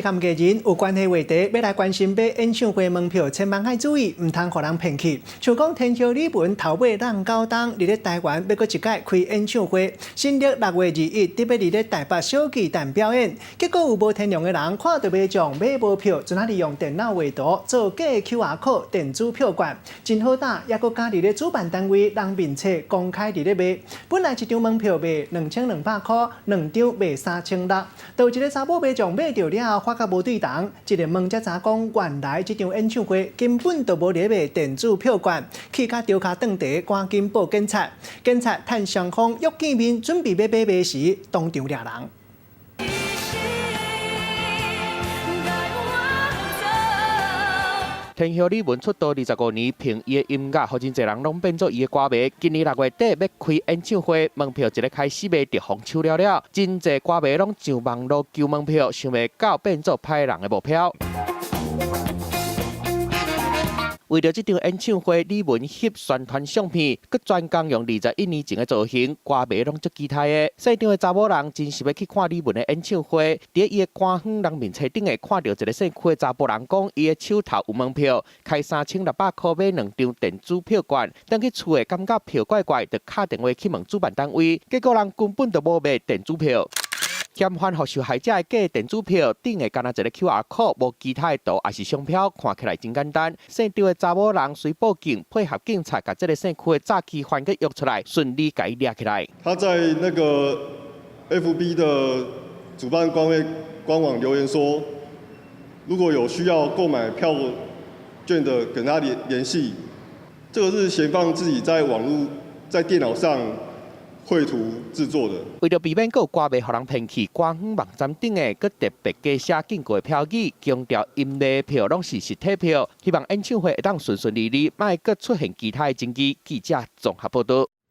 佮藝人有關係話題，欲來關心買演唱會門票，千萬愛注意，毋通予人騙去。像講天后李玟頭尾浪九冬，佇咧台灣欲閣一擺開演唱會，新曆6月21，得欲佇咧台北小巨蛋表演。結果有無天良的人看著迷眾買無票，就那利用電腦畫圖做假 QR code 電子票券，真好膽，猶閣敢佇咧主辦單位人面前公開佇咧賣。本來一張門票賣2200箍，兩張賣3600。就一个查某迷眾買著了後，發覺無對頭，一个問才知講，原來這場演唱會根本就無咧賣電子票券，氣甲著跤斷地，趕緊報警察。警察趁雙方約見面，準備欲買賣時，當場掠人。天后李玟出道25年，憑伊的音樂，予真濟人攏變做伊的歌迷。今年6月底欲開演唱會，門票一个開始賣就予搶了了，真濟歌迷攏上網路求門票，想袂到變做歹人的目標。為著這場演唱會，李玟翕宣傳相片，閣專工用21年前的造型，歌迷攏足期待的。現場的查某人真是欲去看李玟的演唱會，佇伊的官方人面冊頂下看著一个姓區的查埔人講，伊的手頭有門票，開3600箍買兩張電子票券，轉去厝的感覺票怪怪，就敲電話去問主辦單位，結果人根本就無賣電子票。嫌犯予受害者的假電子票頂下干焦一个 QR code，無其他的圖，抑是商標，看起來真簡單。現場的查某人隨報警，配合警察，共這个姓區的詐欺犯閣約出來，順利共伊掠起來。他在那個 FB 的主辦單位官網留言說，如果有需要購買票券的，跟他聯聯繫。這個是嫌犯自己在網路在電腦上繪圖製作的。為著避免閣有歌迷予人騙去，官方網站頂下閣特別加寫警告的標語，強調𪜶賣的票攏是實體票，希望演唱會會當順順利利，莫閣出現其他的爭議。記者綜合報導。